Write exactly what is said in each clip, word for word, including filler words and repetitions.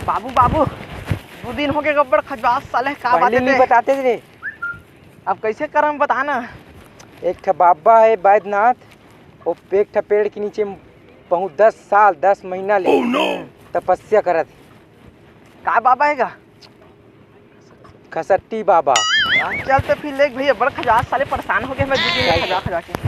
बाबू, बाबू, दू दिन होगे, गब्बर खजवास साले, का बात हे? नहीं बताते रे। अब कैसे करम, बता ना। एक ठा बाबा हे बैद्यनाथ, वो एक ठा पेड़ के नीचे बहुत दस साल, दस महीना ले तपस्या करत हे। का बाबा हे गा? खसट्टी बाबा। हाँ, चल तो फिर ले भैया, बड़ खजवास साले, परेशान होगे मैं दू दिन ले खजवा खजवा के।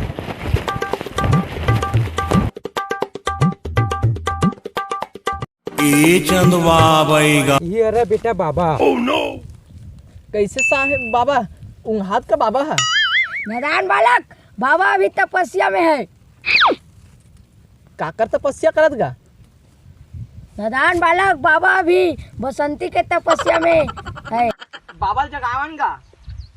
ए चंदवा बैगा। ये अरे बेटा बाबा। कैसे साहेब बाबा? उंघात का बाबा हे? नादान बालक, बाबा अभी तपस्या में हे। काकर तपस्या करत गा? नादान बालक, बाबा अभी बसंती के तपस्या में हे। बाबा ल जगावन गा।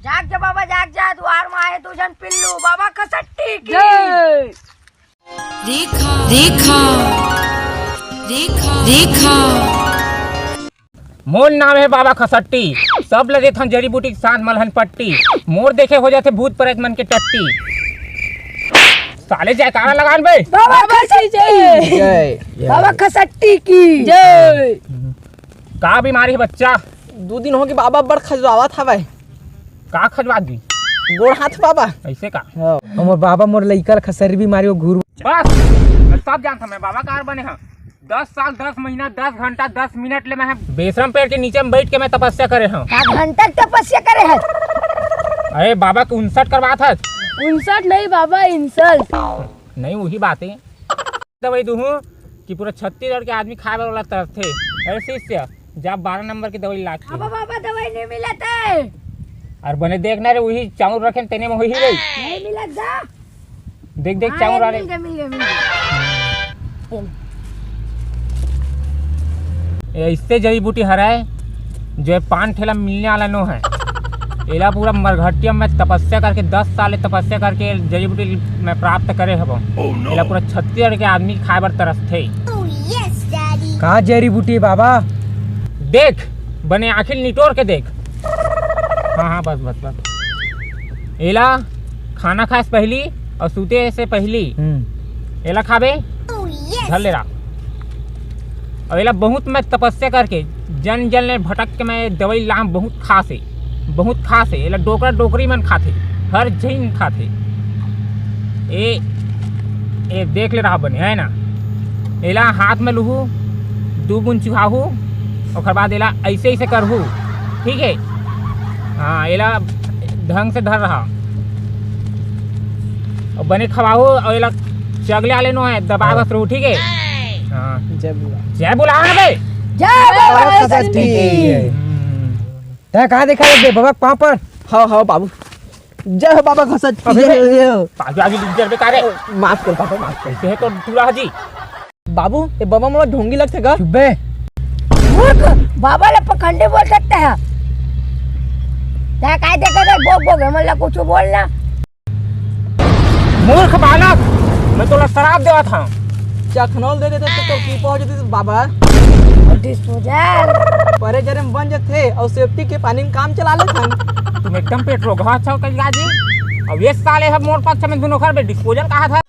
जाग जा बाबा, जाग जा, दुआर में आए दू झन पिल्लू, बाबा खसट्टी की। जय। रेखा, रेखा, रेखा, रेखा। मोर नाम हे बाबा खसट्टी, सब ल देथन जड़ी बूटी के साथ मलहन पट्टी, मोर देखे हो जाथे भूत प्रेत मन के टट्टी। साले जयकारा लगान बे। बाबा खसट्टी की जय। बाबा खसट्टी की जय। का बीमारी हे बच्चा? दू दिन होगे बाबा, बड़ खजवावत हवय। का खजवात दी? गोड़ हाथ बाबा। ऐसे का? हाँ। हमर बाबा मोर लइका ल खसरी बीमारी, वो घुर बस, मैं सब जानता, मैं बाबा कार बने हाँ। दस साल, दस महीना, दस घंटा, दस मिनट ले मैं बेसरम पेड़ के नीचे में बैठ के मैं तपस्या करे हूँ। का घंटा के तपस्या करे है? अरे बाबा के उनसठ करवात हस। उनसठ नहीं बाबा, इंसल्ट। नहीं, वही बात है। दवाई दूँ कि पूरा छत्तीसगढ़ के आदमी खाए वाला तरसथे। अरे शिष्य, जा बारह नंबर की दवाई ला के। अब बाबा दवाई नहीं मिलत है। अरे बने देखना रे, वही चाउर रखे तेने में वही रही। नहीं मिलत जा। देख, देख, हाँ, चाउर आ रहे। मिल गए, मिल गए, मिल गए। ये ऐसे जड़ी बूटी हराए, जो ये पान ठेला मिलने वाला नो है। एला पूरा मरघटिया में तपस्या करके, दस साल तपस्या करके जड़ी बूटी मैं प्राप्त करे हबो। एला पूरा छत्तीसगढ़ के आदमी खाए बर तरसथे। का जड़ी बूटी बाबा? देख, बने आँखी निटोर के देख। हाँ, हाँ, बस, बस, बस। एला खाना खाए से पहली और सूते से पहली हम्म। एला खाबे, धर ले रहा। और एला बहुत मैं तपस्या करके, जन जन ले भटक के मैं दवाई लाम, बहुत खास हे, बहुत खास हे। एला डोकरा डोकरी मन खाथे, हर झिन खाथे। ए, ए देख ले रहा बने, है ना? एला हाथ में लुहू, दू बूंद चुहाहू, ओकर बाद एला ऐसे ऐसे करहू, ठीक है? हाँ, एला ढंग से धर रहा। और बने खवाहू और एला चगले आले नो है, दबा बस रहू, ठीक है? हाँ। जय बुला। जय बुला ना बे। जय बाबा खसट्टी की। हम्म। तै कहाँ देखा बे बाबा के पाँव पर? हाँ, हाँ बाबू। जय हो बाबा खसट्टी। अबे जय हो, जय हो। पाछू आगे डूब जा बे, का रे? माफ कर बाबा, माफ कर। कैसे है तो तू राह जी? बाबू, ये बाबा मोला ढोंगी लगथे गा। चुप बे। मूर्ख, बाबा ले पखंडी बोल सकता है। तै काय देखा रे, बोक बोक, हमन ला कुछ बोलना। मूर्ख बालक, मैं तोला श्राप देवत हंव। चखनौल दे देते तो, तो की पहुंच जतिस बाबा। डिस्पोजल। परे जरे में बन जथे और सेफ्टी के पानी में काम चला लेथन। तुम एकदम पेट रोगहा छव कल गाजी। अब ये साले ह मोर पक्ष में दुनों घर में डिस्पोजल कहा था।